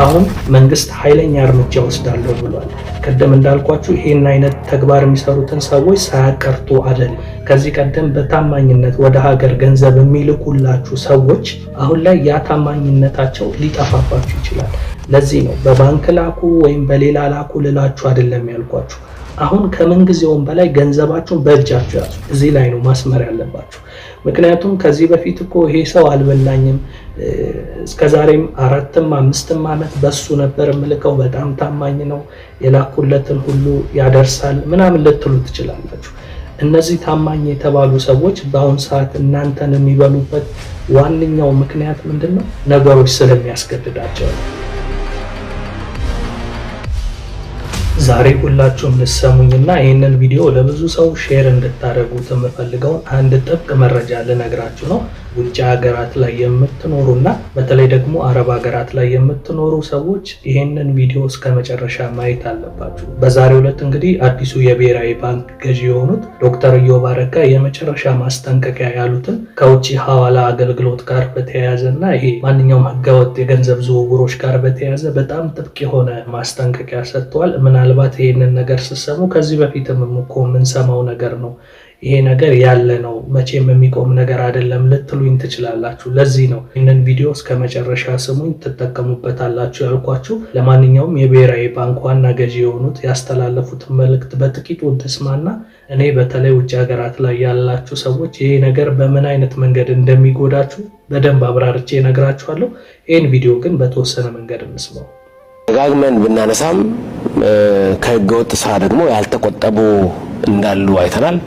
አሁን መንግስት ኃይለኛ እርምጃ ወስዳለሁ ብሏል። ቅድም እንዳልኳችሁ ይሄን አይነት ተግባር የሚሰሩትን ሰዎች ሳያቀርቱ አይደል። ከዚህ ቀደም በታማኝነት ወደ ሀገር ገንዘብ የሚልኩላችሁ ሰዎች አሁን ላይ ያ ታማኝነታቸው ሊጠፋባችሁ ይችላል። ለዚህ ነው በባንክ ላኩ ወይም በሌላ ላኩ ልላችሁ አይደለም ያልኳችሁ። አሁን ከምን ጊዜውም በላይ ገንዘባችሁን በእጃችሁ ያዙ። እዚህ ላይ ነው ማስመር ያለባችሁ። ምክንያቱም ከዚህ በፊት እኮ ይሄ ሰው አልበላኝም፣ እስከዛሬም 4ም 5ም ዓመት በሱ ነበር የምልከው፣ በጣም ታማኝ ነው፣ የላኩለትን ሁሉ ያደርሳል ምናምን ልትሉ ትችላላችሁ። እነዚህ ታማኝ የተባሉ ሰዎች በአሁን ሰዓት እናንተን የሚበሉበት ዋነኛው ምክንያት ምንድን ነው? ነገሮች ስለሚያስገድዳቸው ነው። ዛሬ ሁላችሁም ልትሰሙኝና ይህንን ቪዲዮ ለብዙ ሰው share እንድታደርጉት የምፈልገውን አንድ ጥብቅ መረጃ ልነግራችሁ ነው። ውጭ ሀገራት ላይ የምትኖሩና በተለይ ደግሞ አረብ ሀገራት ላይ የምትኖሩ ሰዎች ይህንን ቪዲዮ እስከ መጨረሻ ማየት አለባችሁ። በዛሬው ዕለት እንግዲህ አዲሱ የብሔራዊ ባንክ ገዢ የሆኑት ዶክተር ኢዮብ አረጋ የመጨረሻ ማስጠንቀቂያ ያሉትን ከውጭ ሐዋላ አገልግሎት ጋር በተያያዘ እና ይሄ ማንኛውም ህገወጥ የገንዘብ ዝውውሮች ጋር በተያያዘ በጣም ጥብቅ የሆነ ማስጠንቀቂያ ሰጥተዋል። ምናልባት ይህንን ነገር ስትሰሙ ከዚህ በፊትም እኮ የምንሰማው ነገር ነው፣ ይሄ ነገር ያለ ነው፣ መቼም የሚቆም ነገር አይደለም ልትሉኝ ትችላላችሁ። ለዚህ ነው ይህንን ቪዲዮ እስከ መጨረሻ ስሙኝ፣ ትጠቀሙበታላችሁ ያልኳችሁ። ለማንኛውም የብሔራዊ ባንክ ዋና ገዢ የሆኑት ያስተላለፉትን መልእክት በጥቂቱ እንስማና እኔ በተለይ ውጭ ሀገራት ላይ ያላችሁ ሰዎች ይሄ ነገር በምን አይነት መንገድ እንደሚጎዳችሁ በደንብ አብራርቼ እነግራችኋለሁ። ይህን ቪዲዮ ግን በተወሰነ መንገድ እንስማው። ደጋግመን ብናነሳም ከህገወጥ ስራ ደግሞ ያልተቆጠቡ እንዳሉ አይተናል።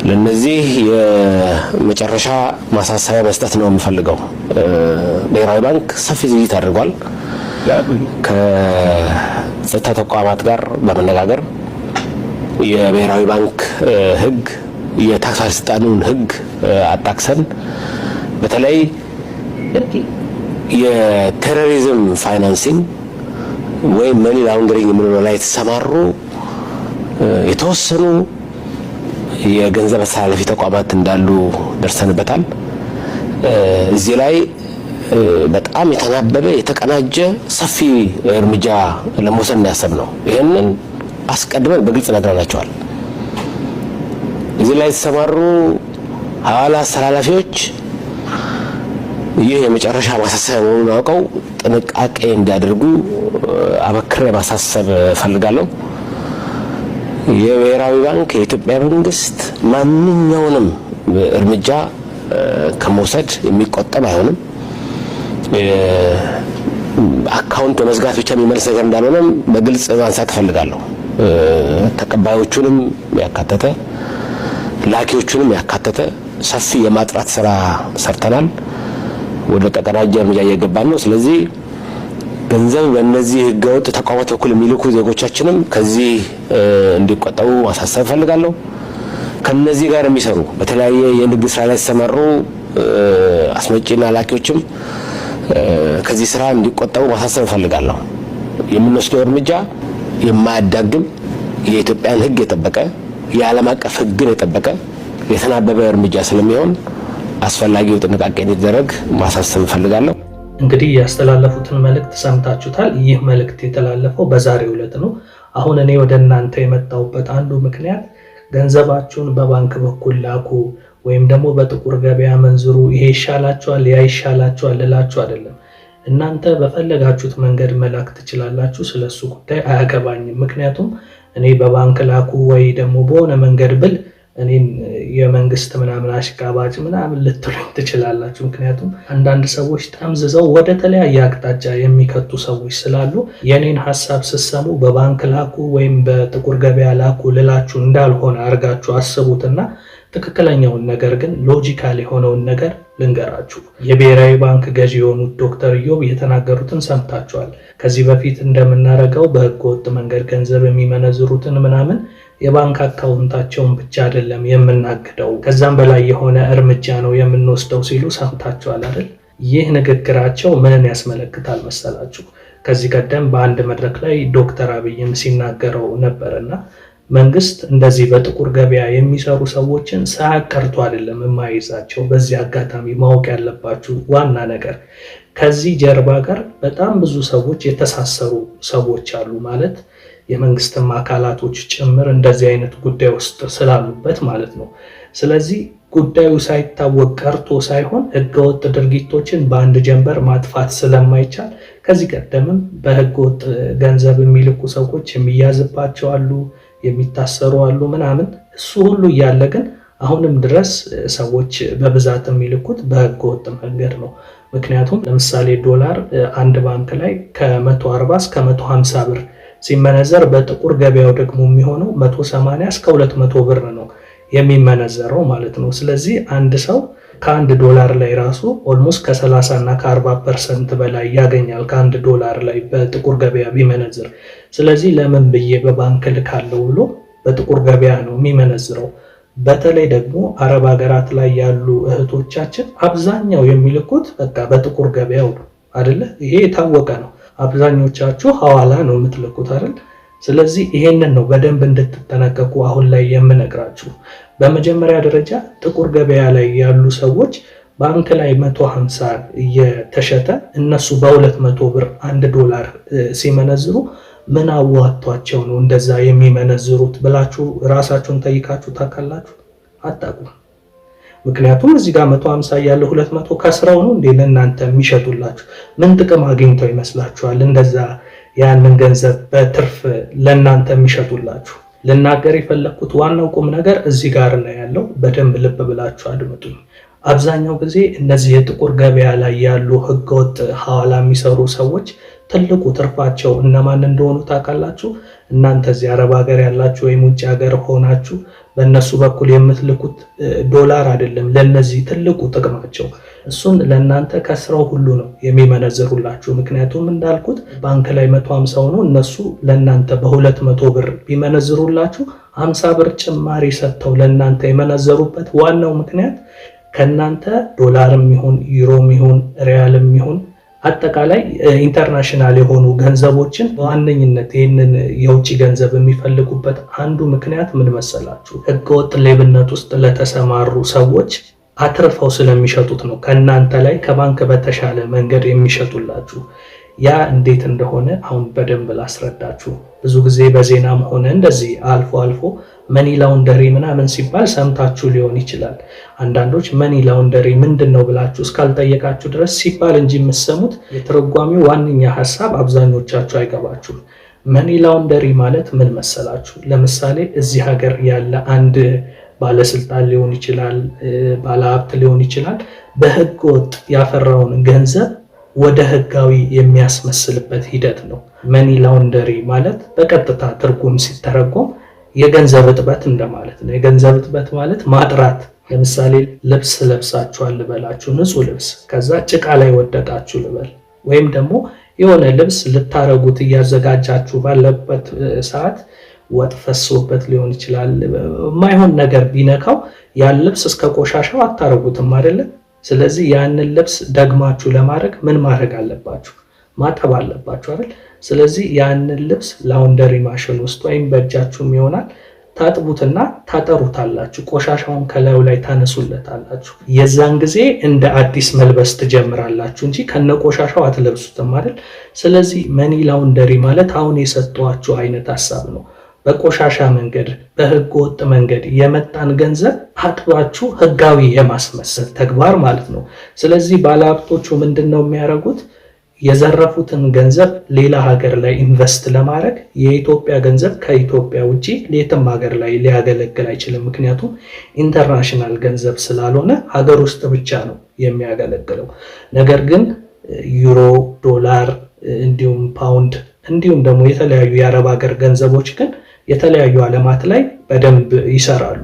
ለነዚህ የመጨረሻ ማሳሰቢያ መስጠት ነው የምፈልገው። ብሔራዊ ባንክ ሰፊ ዝግጅት አድርጓል። ከጸጥታ ተቋማት ጋር በመነጋገር የብሔራዊ ባንክ ህግ፣ የታክስ ባለስልጣኑን ህግ አጣቅሰን በተለይ የ terrorism financing ወይም money laundering የምንለው ላይ የተሰማሩ የተወሰኑ የገንዘብ አስተላላፊ ተቋማት እንዳሉ ደርሰንበታል። እዚህ ላይ በጣም የተናበበ የተቀናጀ ሰፊ እርምጃ ለመውሰድ ያሰብነው። ይህንን አስቀድመን በግልጽ ነግረናቸዋል። እዚህ ላይ የተሰማሩ ሐዋላ አስተላላፊዎች ይህ የመጨረሻ ማሳሰቢያ መሆኑን አውቀው ጥንቃቄ እንዲያደርጉ አበክሬ ማሳሰብ እፈልጋለሁ። የብሔራዊ ባንክ የኢትዮጵያ መንግስት ማንኛውንም እርምጃ ከመውሰድ የሚቆጠብ አይሆንም። አካውንት በመዝጋት ብቻ የሚመልስ ነገር እንዳልሆነም በግልጽ ማንሳት እፈልጋለሁ። ተቀባዮቹንም ያካተተ ላኪዎቹንም ያካተተ ሰፊ የማጥራት ስራ ሰርተናል። ወደ ተቀናጀ እርምጃ እየገባን ነው። ስለዚህ ገንዘብ በእነዚህ ህገወጥ ተቋማት በኩል የሚልኩ ዜጎቻችንም ከዚህ እንዲቆጠቡ ማሳሰብ እፈልጋለሁ። ከነዚህ ጋር የሚሰሩ በተለያየ የንግድ ስራ ላይ የተሰማሩ አስመጪና ላኪዎችም ከዚህ ስራ እንዲቆጠቡ ማሳሰብ እፈልጋለሁ። የምንወስደው እርምጃ የማያዳግም የኢትዮጵያን ህግ የጠበቀ የዓለም አቀፍ ህግን የጠበቀ የተናበበ እርምጃ ስለሚሆን አስፈላጊው ጥንቃቄ እንዲደረግ ማሳሰብ እፈልጋለሁ። እንግዲህ ያስተላለፉትን መልእክት ሰምታችሁታል። ይህ መልእክት የተላለፈው በዛሬው ዕለት ነው። አሁን እኔ ወደ እናንተ የመጣሁበት አንዱ ምክንያት ገንዘባችሁን በባንክ በኩል ላኩ ወይም ደግሞ በጥቁር ገበያ መንዝሩ፣ ይሄ ይሻላችኋል፣ ያ ይሻላችኋል ልላችሁ አይደለም። እናንተ በፈለጋችሁት መንገድ መላክ ትችላላችሁ። ስለሱ ጉዳይ አያገባኝም። ምክንያቱም እኔ በባንክ ላኩ ወይ ደግሞ በሆነ መንገድ ብል እኔን የመንግስት ምናምን አሽቃባጭ ምናምን ልትሉኝ ትችላላችሁ። ምክንያቱም አንዳንድ ሰዎች ጠምዝዘው ወደ ተለያየ አቅጣጫ የሚከቱ ሰዎች ስላሉ የኔን ሀሳብ ስትሰሙ በባንክ ላኩ ወይም በጥቁር ገበያ ላኩ ልላችሁ እንዳልሆነ አድርጋችሁ አስቡትና ትክክለኛውን ነገር ግን logical የሆነውን ነገር ልንገራችሁ። የብሔራዊ ባንክ ገዢ የሆኑት ዶክተር ኢዮብ የተናገሩትን ሰምታችኋል። ከዚህ በፊት እንደምናደርገው በህገወጥ መንገድ ገንዘብ የሚመነዝሩትን ምናምን የባንክ አካውንታቸውን ብቻ አይደለም የምናግደው፣ ከዛም በላይ የሆነ እርምጃ ነው የምንወስደው ሲሉ ሰምታችኋል አይደል? ይህ ንግግራቸው ምንን ያስመለክታል መሰላችሁ? ከዚህ ቀደም በአንድ መድረክ ላይ ዶክተር አብይም ሲናገረው ነበርና መንግስት እንደዚህ በጥቁር ገበያ የሚሰሩ ሰዎችን ሳያቀርቱ አይደለም የማይዛቸው። በዚህ አጋጣሚ ማወቅ ያለባችሁ ዋና ነገር ከዚህ ጀርባ ጋር በጣም ብዙ ሰዎች የተሳሰሩ ሰዎች አሉ፣ ማለት የመንግስትም አካላቶች ጭምር እንደዚህ አይነት ጉዳይ ውስጥ ስላሉበት ማለት ነው። ስለዚህ ጉዳዩ ሳይታወቅ ቀርቶ ሳይሆን ህገወጥ ድርጊቶችን በአንድ ጀንበር ማጥፋት ስለማይቻል ከዚህ ቀደምም በህገወጥ ገንዘብ የሚልኩ ሰዎች የሚያዝባቸው አሉ፣ የሚታሰሩ አሉ ምናምን። እሱ ሁሉ እያለ ግን አሁንም ድረስ ሰዎች በብዛት የሚልኩት በህገወጥ መንገድ ነው። ምክንያቱም ለምሳሌ ዶላር አንድ ባንክ ላይ ከ140 እስከ 150 ብር ሲመነዘር በጥቁር ገበያው ደግሞ የሚሆነው 180 እስከ 200 ብር ነው የሚመነዘረው ማለት ነው። ስለዚህ አንድ ሰው ከአንድ ዶላር ላይ ራሱ almost ከ30 እና ከ40% በላይ ያገኛል ከአንድ ዶላር ላይ በጥቁር ገበያ ቢመነዝር። ስለዚህ ለምን ብዬ በባንክ ልካለው ብሎ በጥቁር ገበያ ነው የሚመነዝረው። በተለይ ደግሞ አረብ ሀገራት ላይ ያሉ እህቶቻችን አብዛኛው የሚልኩት በቃ በጥቁር ገበያው ነው አይደለ? ይሄ የታወቀ ነው። አብዛኞቻችሁ ሐዋላ ነው የምትልኩት አይደል? ስለዚህ ይሄንን ነው በደንብ እንድትጠነቀቁ አሁን ላይ የምነግራችሁ። በመጀመሪያ ደረጃ ጥቁር ገበያ ላይ ያሉ ሰዎች ባንክ ላይ 150 እየተሸጠ እነሱ በ200 ብር አንድ ዶላር ሲመነዝሩ ምን አዋጥቷቸው ነው እንደዛ የሚመነዝሩት ብላችሁ ራሳችሁን ጠይቃችሁ ታውቃላችሁ? አታውቁም። ምክንያቱም እዚህ ጋር 150 እያለ 200 ከስራው ነው እንዴ ለእናንተ የሚሸጡላችሁ? ምን ጥቅም አግኝተው ይመስላችኋል እንደዛ ያንን ገንዘብ በትርፍ ለእናንተ የሚሸጡላችሁ? ልናገር የፈለግኩት ዋናው ቁም ነገር እዚህ ጋር ነው ያለው። በደንብ ልብ ብላችሁ አድምጡኝ። አብዛኛው ጊዜ እነዚህ የጥቁር ገበያ ላይ ያሉ ህገወጥ ሐዋላ የሚሰሩ ሰዎች ትልቁ ትርፋቸው እነማን እንደሆኑ ታውቃላችሁ? እናንተ እዚህ አረብ ሀገር ያላችሁ ወይም ውጭ ሀገር ሆናችሁ በእነሱ በኩል የምትልኩት ዶላር አይደለም ለነዚህ ትልቁ ጥቅማቸው። እሱን ለእናንተ ከስራው ሁሉ ነው የሚመነዝሩላችሁ። ምክንያቱም እንዳልኩት ባንክ ላይ 150 ሆኖ እነሱ ለእናንተ በ200 ብር ቢመነዝሩላችሁ 50 ብር ጭማሪ ሰጥተው ለእናንተ የመነዘሩበት ዋናው ምክንያት ከእናንተ ዶላርም ይሁን ዩሮም ይሁን ሪያልም ይሁን አጠቃላይ international የሆኑ ገንዘቦችን በዋነኝነት ይህንን የውጭ ገንዘብ የሚፈልጉበት አንዱ ምክንያት ምን መሰላችሁ? ህገወጥ ሌብነት ውስጥ ለተሰማሩ ሰዎች አትርፈው ስለሚሸጡት ነው። ከእናንተ ላይ ከባንክ በተሻለ መንገድ የሚሸጡላችሁ። ያ እንዴት እንደሆነ አሁን በደንብ ላስረዳችሁ። ብዙ ጊዜ በዜናም ሆነ እንደዚህ አልፎ አልፎ money laundry ምናምን ሲባል ሰምታችሁ ሊሆን ይችላል። አንዳንዶች money laundry ምንድን ነው ብላችሁ እስካልጠየቃችሁ ድረስ ሲባል እንጂ የምትሰሙት የትርጓሜው ዋነኛ ሀሳብ አብዛኞቻችሁ አይገባችሁም። Money laundry ማለት ምን መሰላችሁ? ለምሳሌ እዚህ ሀገር ያለ አንድ ባለስልጣን ሊሆን ይችላል፣ ባለሀብት ሊሆን ይችላል። በህገ ወጥ ያፈራውን ገንዘብ ወደ ህጋዊ የሚያስመስልበት ሂደት ነው። Money laundry ማለት በቀጥታ ትርጉም ሲተረጎም የገንዘብ እጥበት እንደማለት ነው። የገንዘብ እጥበት ማለት ማጥራት። ለምሳሌ ልብስ ለብሳችኋል ልበላችሁ፣ ንጹህ ልብስ፣ ከዛ ጭቃ ላይ ወደቃችሁ ልበል፣ ወይም ደግሞ የሆነ ልብስ ልታረጉት እያዘጋጃችሁ ባለበት ሰዓት ወጥ ፈሶበት ሊሆን ይችላል። የማይሆን ነገር ቢነካው ያን ልብስ እስከ ቆሻሻው አታረጉትም አይደለም? ስለዚህ ያንን ልብስ ደግማችሁ ለማድረግ ምን ማድረግ አለባችሁ? ማጠብ አለባችሁ አይደል? ስለዚህ ያንን ልብስ laundry machine ውስጥ ወይም በእጃችሁም ይሆናል ታጥቡትና ታጠሩታላችሁ። ቆሻሻውን ከላዩ ላይ ታነሱለታላችሁ። የዛን ጊዜ እንደ አዲስ መልበስ ትጀምራላችሁ እንጂ ከነቆሻሻው አትለብሱትም አይደል? ስለዚህ money laundry ማለት አሁን የሰጠኋችሁ አይነት ሀሳብ ነው። በቆሻሻ መንገድ በህገ ወጥ መንገድ የመጣን ገንዘብ አጥባችሁ ህጋዊ የማስመሰል ተግባር ማለት ነው። ስለዚህ ባለሀብቶቹ ምንድን ነው የሚያደርጉት? የዘረፉትን ገንዘብ ሌላ ሀገር ላይ invest ለማድረግ የኢትዮጵያ ገንዘብ ከኢትዮጵያ ውጪ የትም ሀገር ላይ ሊያገለግል አይችልም። ምክንያቱም international ገንዘብ ስላልሆነ ሀገር ውስጥ ብቻ ነው የሚያገለግለው። ነገር ግን ዩሮ፣ ዶላር እንዲሁም ፓውንድ እንዲሁም ደግሞ የተለያዩ የአረብ ሀገር ገንዘቦች ግን የተለያዩ ዓለማት ላይ በደንብ ይሰራሉ።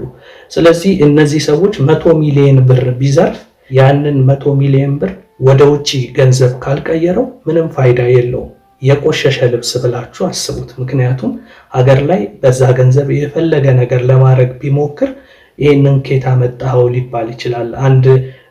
ስለዚህ እነዚህ ሰዎች 100 ሚሊዮን ብር ቢዘርፍ ያንን 100 ሚሊዮን ብር ወደ ውጭ ገንዘብ ካልቀየረው ምንም ፋይዳ የለውም። የቆሸሸ ልብስ ብላችሁ አስቡት። ምክንያቱም ሀገር ላይ በዛ ገንዘብ የፈለገ ነገር ለማድረግ ቢሞክር ይህንን ኬት አመጣኸው ሊባል ይችላል። አንድ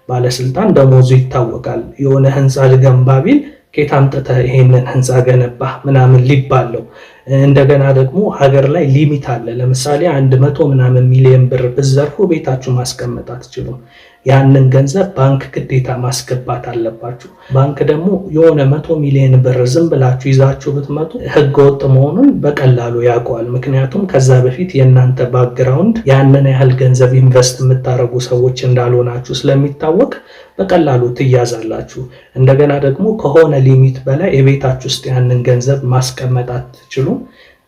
ባለስልጣን ደሞዙ ይታወቃል። የሆነ ህንፃ ልገንባ ቢል ኬት አምጥተህ ይሄንን ህንፃ ገነባህ ምናምን ሊባል ነው። እንደገና ደግሞ ሀገር ላይ limit አለ። ለምሳሌ 100 ምናምን ሚሊዮን ብር ብትዘርፉ ቤታችሁ ማስቀመጥ አትችሉም። ያንን ገንዘብ ባንክ ግዴታ ማስገባት አለባችሁ። ባንክ ደግሞ የሆነ 100 ሚሊዮን ብር ዝም ብላችሁ ይዛችሁ ብትመጡ ህገወጥ መሆኑን በቀላሉ ያውቀዋል። ምክንያቱም ከዛ በፊት የእናንተ background ያንን ያህል ገንዘብ invest የምታደርጉ ሰዎች እንዳልሆናችሁ ስለሚታወቅ በቀላሉ ትያዛላችሁ። እንደገና ደግሞ ከሆነ limit በላይ የቤታችሁ ውስጥ ያንን ገንዘብ ማስቀመጥ አትችሉም።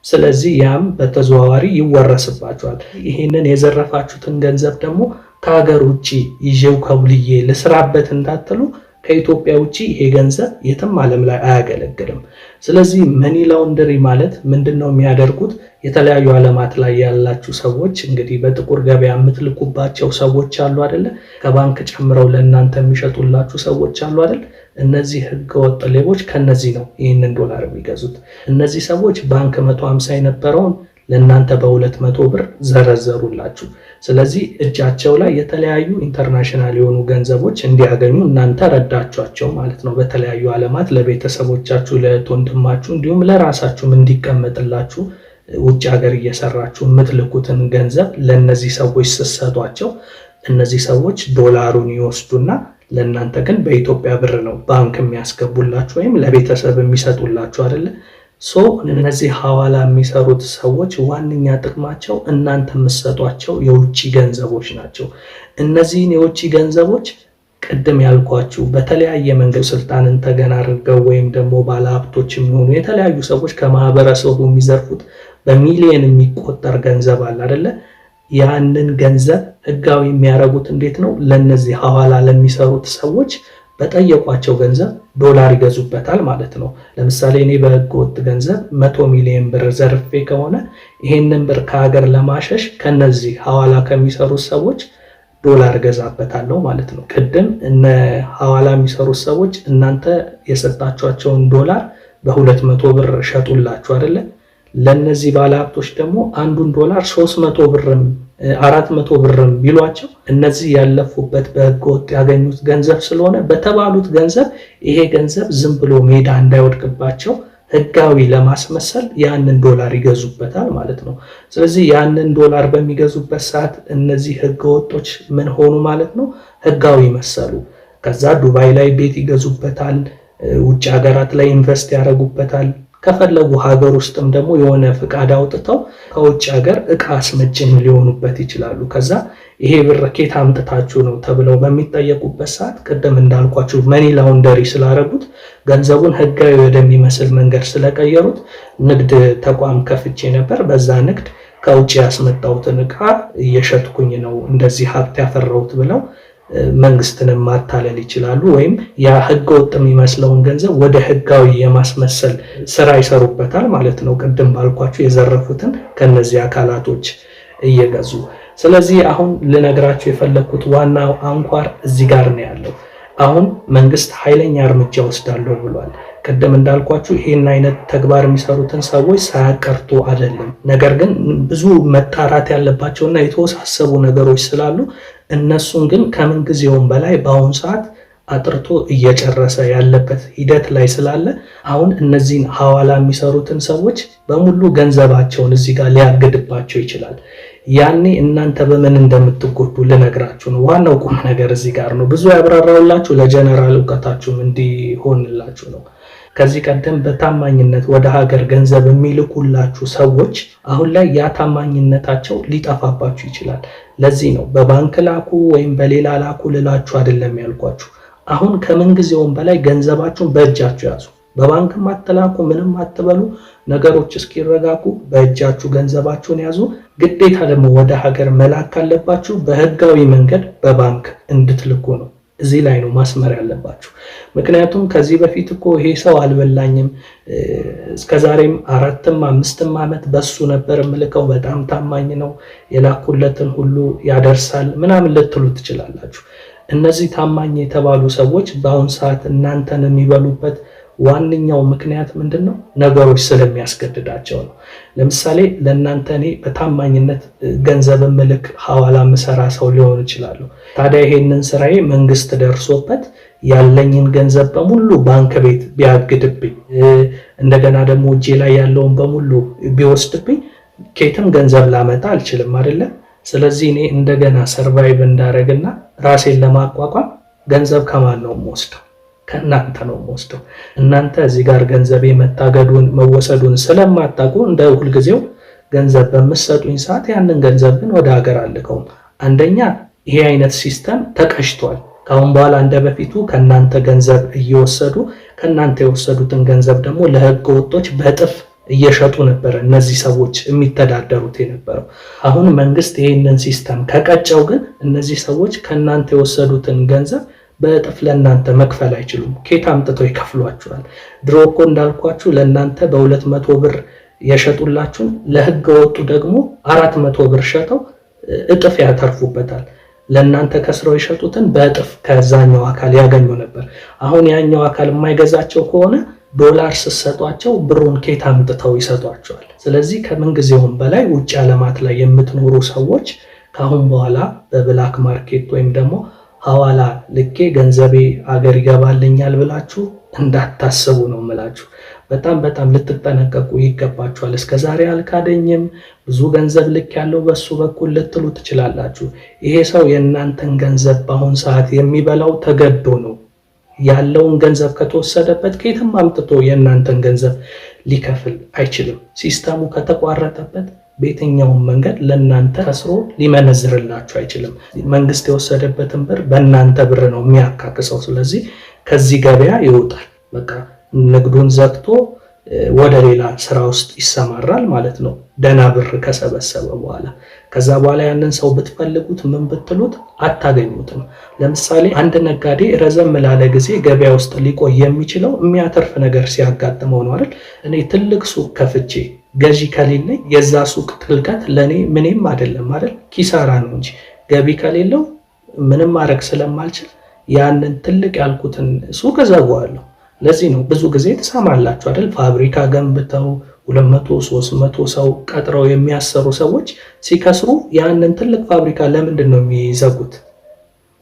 ስለዚህ ያም በተዘዋዋሪ ይወረስባችኋል። ይሄንን የዘረፋችሁትን ገንዘብ ደግሞ ከሀገር ውጭ ይዤው ከብልዬ ልስራበት እንዳትሉ ከኢትዮጵያ ውጭ ይሄ ገንዘብ የትም ዓለም ላይ አያገለግልም። ስለዚህ money laundry ማለት ምንድነው የሚያደርጉት? የተለያዩ ዓለማት ላይ ያላችሁ ሰዎች እንግዲህ በጥቁር ገበያ የምትልኩባቸው ሰዎች አሉ አይደለ? ከባንክ ጨምረው ለእናንተ የሚሸጡላችሁ ሰዎች አሉ አይደል? እነዚህ ህገወጥ ሌቦች ከነዚህ ነው ይህንን ዶላር የሚገዙት። እነዚህ ሰዎች ባንክ 150 የነበረውን ለእናንተ በ200 ብር ዘረዘሩላችሁ። ስለዚህ እጃቸው ላይ የተለያዩ international የሆኑ ገንዘቦች እንዲያገኙ እናንተ ረዳችኋቸው ማለት ነው። በተለያዩ ዓለማት ለቤተሰቦቻችሁ፣ ለእህት ወንድማችሁ፣ እንዲሁም ለራሳችሁም እንዲቀመጥላችሁ ውጭ ሀገር እየሰራችሁ የምትልኩትን ገንዘብ ለእነዚህ ሰዎች ስትሰጧቸው እነዚህ ሰዎች ዶላሩን ይወስዱና ለእናንተ ግን በኢትዮጵያ ብር ነው ባንክ የሚያስገቡላችሁ ወይም ለቤተሰብ የሚሰጡላችሁ አይደለ? So እነዚህ ሐዋላ የሚሰሩት ሰዎች ዋነኛ ጥቅማቸው እናንተ የምትሰጧቸው የውጭ ገንዘቦች ናቸው። እነዚህን የውጭ ገንዘቦች ቅድም ያልኳችሁ በተለያየ መንገድ ስልጣንን ተገን አድርገው ወይም ደግሞ ባለሀብቶች የሚሆኑ የተለያዩ ሰዎች ከማህበረሰቡ የሚዘርፉት በሚሊየን የሚቆጠር ገንዘብ አለ አይደለ? ያንን ገንዘብ ህጋዊ የሚያደርጉት እንዴት ነው? ለነዚህ ሐዋላ ለሚሰሩት ሰዎች በጠየቋቸው ገንዘብ ዶላር ይገዙበታል ማለት ነው። ለምሳሌ እኔ በህገ ወጥ ገንዘብ 100 ሚሊዮን ብር ዘርፌ ከሆነ ይሄንን ብር ከሀገር ለማሸሽ ከነዚህ ሐዋላ ከሚሰሩት ሰዎች ዶላር ገዛበታለሁ ማለት ነው። ቅድም እነ ሐዋላ የሚሰሩት ሰዎች እናንተ የሰጣችኋቸውን ዶላር በ200 ብር ሸጡላችሁ አይደለ? ለነዚህ ባለሀብቶች ደግሞ አንዱን ዶላር 300 ብርም 400 ብርም ቢሏቸው እነዚህ ያለፉበት በህገወጥ ያገኙት ገንዘብ ስለሆነ በተባሉት ገንዘብ ይሄ ገንዘብ ዝም ብሎ ሜዳ እንዳይወድቅባቸው ህጋዊ ለማስመሰል ያንን ዶላር ይገዙበታል ማለት ነው። ስለዚህ ያንን ዶላር በሚገዙበት ሰዓት እነዚህ ህገወጦች ምን ሆኑ ማለት ነው? ህጋዊ መሰሉ። ከዛ ዱባይ ላይ ቤት ይገዙበታል፣ ውጭ ሀገራት ላይ invest ያደርጉበታል። ከፈለጉ ሀገር ውስጥም ደግሞ የሆነ ፍቃድ አውጥተው ከውጭ ሀገር እቃ አስመጭም ሊሆኑበት ይችላሉ። ከዛ ይሄ ብር ኬት አምጥታችሁ ነው ተብለው በሚጠየቁበት ሰዓት ቅድም እንዳልኳችሁ money laundry ስላደረጉት ገንዘቡን ህጋዊ ወደሚመስል መንገድ ስለቀየሩት ንግድ ተቋም ከፍቼ ነበር፣ በዛ ንግድ ከውጭ ያስመጣሁትን እቃ እየሸጥኩኝ ነው እንደዚህ ሀብት ያፈራሁት ብለው መንግስትንም ማታለል ይችላሉ። ወይም ያ ህገወጥ የሚመስለውን ገንዘብ ወደ ህጋዊ የማስመሰል ስራ ይሰሩበታል ማለት ነው። ቅድም ባልኳችሁ የዘረፉትን ከነዚህ አካላቶች እየገዙ። ስለዚህ አሁን ልነግራችሁ የፈለኩት ዋናው አንኳር እዚህ ጋር ነው ያለው። አሁን መንግስት ኃይለኛ እርምጃ ወስዳለሁ ብሏል። ቅድም እንዳልኳችሁ ይሄን አይነት ተግባር የሚሰሩትን ሰዎች ሳያቀርቱ አይደለም። ነገር ግን ብዙ መጣራት ያለባቸውና የተወሳሰቡ ነገሮች ስላሉ እነሱን ግን ከምን ጊዜውም በላይ በአሁን ሰዓት አጥርቶ እየጨረሰ ያለበት ሂደት ላይ ስላለ አሁን እነዚህን ሐዋላ የሚሰሩትን ሰዎች በሙሉ ገንዘባቸውን እዚህ ጋር ሊያግድባቸው ይችላል። ያኔ እናንተ በምን እንደምትጎዱ ልነግራችሁ ነው። ዋናው ቁም ነገር እዚህ ጋር ነው። ብዙ ያብራራውላችሁ ለጀነራል እውቀታችሁም እንዲሆንላችሁ ነው። ከዚህ ቀደም በታማኝነት ወደ ሀገር ገንዘብ የሚልኩላችሁ ሰዎች አሁን ላይ ያ ታማኝነታቸው ሊጠፋባችሁ ይችላል። ለዚህ ነው በባንክ ላኩ ወይም በሌላ ላኩ ልላችሁ አይደለም ያልኳችሁ። አሁን ከምን ጊዜውም በላይ ገንዘባችሁን በእጃችሁ ያዙ። በባንክም አትላኩ፣ ምንም አትበሉ። ነገሮች እስኪረጋጉ በእጃችሁ ገንዘባችሁን ያዙ። ግዴታ ደግሞ ወደ ሀገር መላክ ካለባችሁ በህጋዊ መንገድ በባንክ እንድትልኩ ነው። እዚህ ላይ ነው ማስመር ያለባችሁ። ምክንያቱም ከዚህ በፊት እኮ ይሄ ሰው አልበላኝም፣ እስከዛሬም 4ም 5ም ዓመት በሱ ነበር የምልከው፣ በጣም ታማኝ ነው፣ የላኩለትን ሁሉ ያደርሳል ምናምን ልትሉ ትችላላችሁ። እነዚህ ታማኝ የተባሉ ሰዎች በአሁን ሰዓት እናንተን የሚበሉበት ዋነኛው ምክንያት ምንድን ነው? ነገሮች ስለሚያስገድዳቸው ነው። ለምሳሌ ለእናንተ እኔ በታማኝነት ገንዘብ ምልክ ሐዋላ ምሰራ ሰው ሊሆን ይችላሉ። ታዲያ ይሄንን ስራዬ መንግስት ደርሶበት ያለኝን ገንዘብ በሙሉ ባንክ ቤት ቢያግድብኝ፣ እንደገና ደግሞ እጄ ላይ ያለውን በሙሉ ቢወስድብኝ ከየትም ገንዘብ ላመጣ አልችልም አይደለ? ስለዚህ እኔ እንደገና survive እንዳደረግና ራሴን ለማቋቋም ገንዘብ ከማን ነው የምወስደው? ከእናንተ ነው የምወስደው። እናንተ እዚህ ጋር ገንዘቤ መታገዱን መወሰዱን ስለማታውቁ እንደ ሁልጊዜው ገንዘብ በምትሰጡኝ ሰዓት ያንን ገንዘብ ግን ወደ ሀገር አልከውም። አንደኛ ይሄ አይነት system ተቀጭቷል። ከአሁን በኋላ እንደ በፊቱ ከእናንተ ገንዘብ እየወሰዱ ከእናንተ የወሰዱትን ገንዘብ ደግሞ ለህገ ወጦች በእጥፍ እየሸጡ ነበረ እነዚህ ሰዎች የሚተዳደሩት የነበረው። አሁን መንግስት ይህንን system ከቀጨው ግን እነዚህ ሰዎች ከእናንተ የወሰዱትን ገንዘብ በእጥፍ ለእናንተ መክፈል አይችሉም። ኬት አምጥተው ይከፍሏችኋል? ድሮ እኮ እንዳልኳችሁ ለእናንተ በ200 ብር የሸጡላችሁን ለህገ ወጡ ደግሞ 400 ብር ሸጠው እጥፍ ያተርፉበታል። ለእናንተ ከስረው የሸጡትን በእጥፍ ከዛኛው አካል ያገኙ ነበር። አሁን ያኛው አካል የማይገዛቸው ከሆነ ዶላር ስትሰጧቸው ብሩን ኬት አምጥተው ይሰጧቸዋል? ስለዚህ ከምንጊዜውም በላይ ውጭ ዓለማት ላይ የምትኖሩ ሰዎች ከአሁን በኋላ በ black market ወይም ደግሞ ሐዋላ ልኬ ገንዘቤ አገር ይገባልኛል ብላችሁ እንዳታስቡ ነው የምላችሁ። በጣም በጣም ልትጠነቀቁ ይገባችኋል። እስከዛሬ አልካደኝም፣ ብዙ ገንዘብ ልክ ያለው በሱ በኩል ልትሉ ትችላላችሁ። ይሄ ሰው የእናንተን ገንዘብ በአሁን ሰዓት የሚበላው ተገዶ ነው። ያለውን ገንዘብ ከተወሰደበት ከየትም አምጥቶ የእናንተን ገንዘብ ሊከፍል አይችልም። system ኡ ከተቋረጠበት በየትኛውም መንገድ ለእናንተ ከስሮ ሊመነዝርላችሁ አይችልም። መንግስት የወሰደበትን ብር በእናንተ ብር ነው የሚያካክሰው። ስለዚህ ከዚህ ገበያ ይወጣል። በቃ ንግዱን ዘግቶ ወደ ሌላ ስራ ውስጥ ይሰማራል ማለት ነው፣ ደህና ብር ከሰበሰበ በኋላ። ከዛ በኋላ ያንን ሰው ብትፈልጉት ምን ብትሉት አታገኙትም። ለምሳሌ አንድ ነጋዴ ረዘም ላለ ጊዜ ገበያ ውስጥ ሊቆይ የሚችለው የሚያተርፍ ነገር ሲያጋጥመው ነው አይደል? እኔ ትልቅ ሱቅ ከፍቼ ገዢ ከሌለኝ የዛ ሱቅ ትልቀት ለእኔ ምንም አይደለም አይደል? ኪሳራ ነው እንጂ ገቢ ከሌለው ምንም ማድረግ ስለማልችል ያንን ትልቅ ያልኩትን ሱቅ እዘጋዋለሁ። ለዚህ ነው ብዙ ጊዜ ትሰማላችሁ አይደል? ፋብሪካ ገንብተው 200 300 ሰው ቀጥረው የሚያሰሩ ሰዎች ሲከስሩ ያንን ትልቅ ፋብሪካ ለምንድን ነው የሚዘጉት?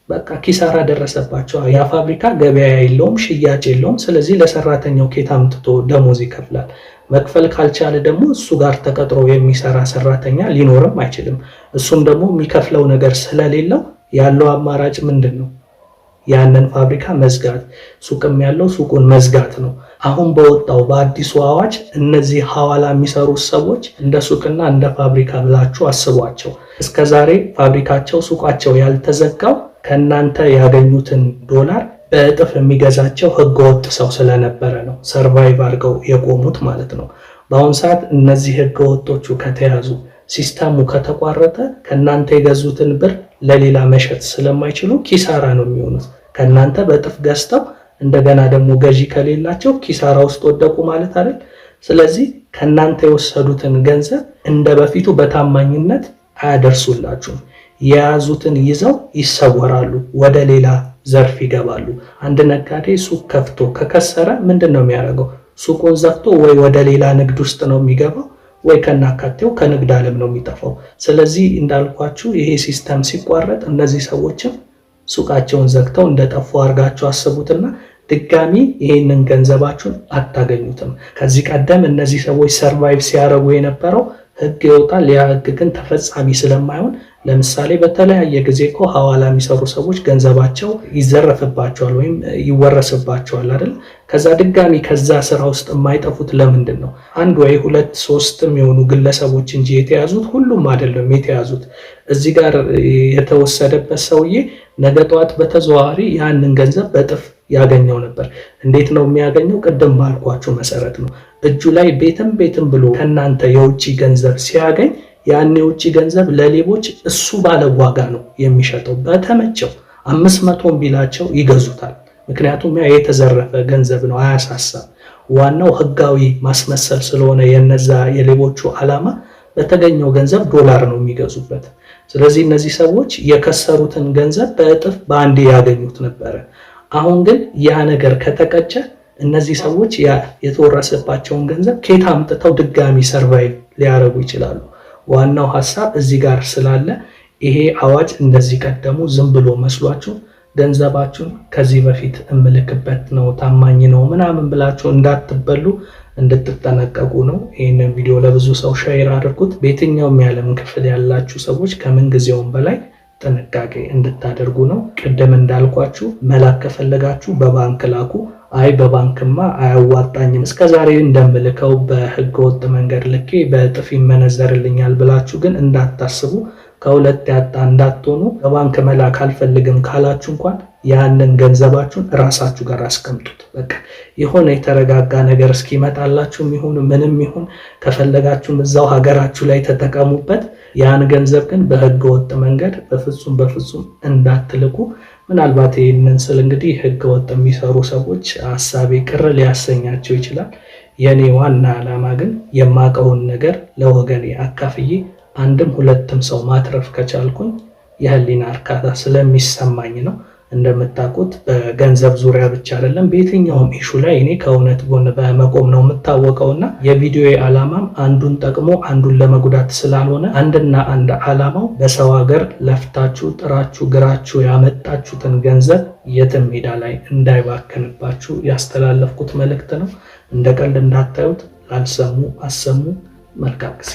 በቃ ኪሳራ ደረሰባቸው። ያ ፋብሪካ ገበያ የለውም፣ ሽያጭ የለውም። ስለዚህ ለሰራተኛው ኬት አምጥቶ ደሞዝ ይከፍላል? መክፈል ካልቻለ ደግሞ እሱ ጋር ተቀጥሮ የሚሰራ ሰራተኛ ሊኖርም አይችልም። እሱም ደግሞ የሚከፍለው ነገር ስለሌለው ያለው አማራጭ ምንድን ነው? ያንን ፋብሪካ መዝጋት፣ ሱቅም ያለው ሱቁን መዝጋት ነው። አሁን በወጣው በአዲሱ አዋጅ እነዚህ ሐዋላ የሚሰሩ ሰዎች እንደ ሱቅና እንደ ፋብሪካ ብላችሁ አስቧቸው። እስከዛሬ ፋብሪካቸው፣ ሱቃቸው ያልተዘጋው ከእናንተ ያገኙትን ዶላር በእጥፍ የሚገዛቸው ህገወጥ ሰው ስለነበረ ነው። Survive አድርገው የቆሙት ማለት ነው። በአሁን ሰዓት እነዚህ ህገወጦቹ ከተያዙ፣ system ኡ ከተቋረጠ ከእናንተ የገዙትን ብር ለሌላ መሸጥ ስለማይችሉ ኪሳራ ነው የሚሆኑት። ከእናንተ በእጥፍ ገዝተው እንደገና ደግሞ ገዢ ከሌላቸው ኪሳራ ውስጥ ወደቁ ማለት አይደል? ስለዚህ ከእናንተ የወሰዱትን ገንዘብ እንደ በፊቱ በታማኝነት አያደርሱላችሁም። የያዙትን ይዘው ይሰወራሉ፣ ወደ ሌላ ዘርፍ ይገባሉ። አንድ ነጋዴ ሱቅ ከፍቶ ከከሰረ ምንድን ነው የሚያደርገው? ሱቁን ዘግቶ ወይ ወደ ሌላ ንግድ ውስጥ ነው የሚገባው ወይ ከናካቴው ከንግድ ዓለም ነው የሚጠፋው። ስለዚህ እንዳልኳችሁ ይሄ system ሲቋረጥ እነዚህ ሰዎችም ሱቃቸውን ዘግተው እንደጠፉ አድርጋችሁ አስቡትና ድጋሚ ይሄንን ገንዘባችሁን አታገኙትም። ከዚህ ቀደም እነዚህ ሰዎች survive ሲያደርጉ የነበረው ህግ ይወጣል። ያ ህግ ግን ተፈጻሚ ስለማይሆን ለምሳሌ በተለያየ ጊዜ እኮ ሐዋላ የሚሰሩ ሰዎች ገንዘባቸው ይዘረፍባቸዋል ወይም ይወረስባቸዋል አይደል? ከዛ ድጋሚ ከዛ ስራ ውስጥ የማይጠፉት ለምንድን ነው? አንድ ወይ ሁለት ሶስትም የሆኑ ግለሰቦች እንጂ የተያዙት ሁሉም አይደለም የተያዙት። እዚህ ጋር የተወሰደበት ሰውዬ ነገ ጠዋት በተዘዋዋሪ ያንን ገንዘብ በእጥፍ ያገኘው ነበር። እንዴት ነው የሚያገኘው? ቅድም ባልኳችሁ መሰረት ነው። እጁ ላይ ቤትም ቤትም ብሎ ከእናንተ የውጭ ገንዘብ ሲያገኝ ያን የውጭ ገንዘብ ለሌቦች እሱ ባለ ዋጋ ነው የሚሸጠው። በተመቸው 500 ቢላቸው ይገዙታል። ምክንያቱም ያ የተዘረፈ ገንዘብ ነው፣ አያሳሳም። ዋናው ህጋዊ ማስመሰል ስለሆነ የነዛ የሌቦቹ ዓላማ በተገኘው ገንዘብ ዶላር ነው የሚገዙበት። ስለዚህ እነዚህ ሰዎች የከሰሩትን ገንዘብ በእጥፍ በአንዴ ያገኙት ነበረ። አሁን ግን ያ ነገር ከተቀጨ እነዚህ ሰዎች የተወረሰባቸውን ገንዘብ ከየት አምጥተው ድጋሚ survive ሊያደርጉ ይችላሉ? ዋናው ሀሳብ እዚህ ጋር ስላለ ይሄ አዋጅ እንደዚህ ቀደሙ ዝም ብሎ መስሏችሁ ገንዘባችሁን ከዚህ በፊት እምልክበት ነው፣ ታማኝ ነው ምናምን ብላችሁ እንዳትበሉ እንድትጠነቀቁ ነው። ይህንን ቪዲዮ ለብዙ ሰው share አድርጉት። በየትኛውም የዓለም ክፍል ያላችሁ ሰዎች ከምን ጊዜውም በላይ ጥንቃቄ እንድታደርጉ ነው። ቅድም እንዳልኳችሁ መላክ ከፈለጋችሁ በባንክ ላኩ። አይ በባንክማ አያዋጣኝም፣ እስከዛሬ እንደምልከው በህገወጥ መንገድ ልኬ በእጥፍ ይመነዘርልኛል ብላችሁ ግን እንዳታስቡ። ከሁለት ያጣ እንዳትሆኑ። በባንክ መላክ አልፈልግም ካላችሁ እንኳን ያንን ገንዘባችሁን እራሳችሁ ጋር አስቀምጡት። በቃ የሆነ የተረጋጋ ነገር እስኪመጣላችሁም ይሁን ምንም ይሁን ከፈለጋችሁም እዛው ሀገራችሁ ላይ ተጠቀሙበት። ያን ገንዘብ ግን በህገ ወጥ መንገድ በፍጹም በፍጹም እንዳትልኩ። ምናልባት ይህንን ስል እንግዲህ ህገ ወጥ የሚሰሩ ሰዎች ሀሳቤ ቅር ሊያሰኛቸው ይችላል። የኔ ዋና ዓላማ ግን የማውቀውን ነገር ለወገኔ አካፍዬ አንድም ሁለትም ሰው ማትረፍ ከቻልኩኝ የህሊና እርካታ ስለሚሰማኝ ነው። እንደምታውቁት በገንዘብ ዙሪያ ብቻ አይደለም፣ በየትኛውም issue ላይ እኔ ከእውነት ጎን በመቆም ነው የምታወቀውና የቪዲዮ ዓላማም አንዱን ጠቅሞ አንዱን ለመጉዳት ስላልሆነ አንድና አንድ ዓላማው በሰው ሀገር ለፍታችሁ ጥራችሁ ግራችሁ ያመጣችሁትን ገንዘብ የትም ሜዳ ላይ እንዳይባክንባችሁ ያስተላለፍኩት መልእክት ነው። እንደ ቀልድ እንዳታዩት። ላልሰሙ አሰሙ። መልካም ጊዜ።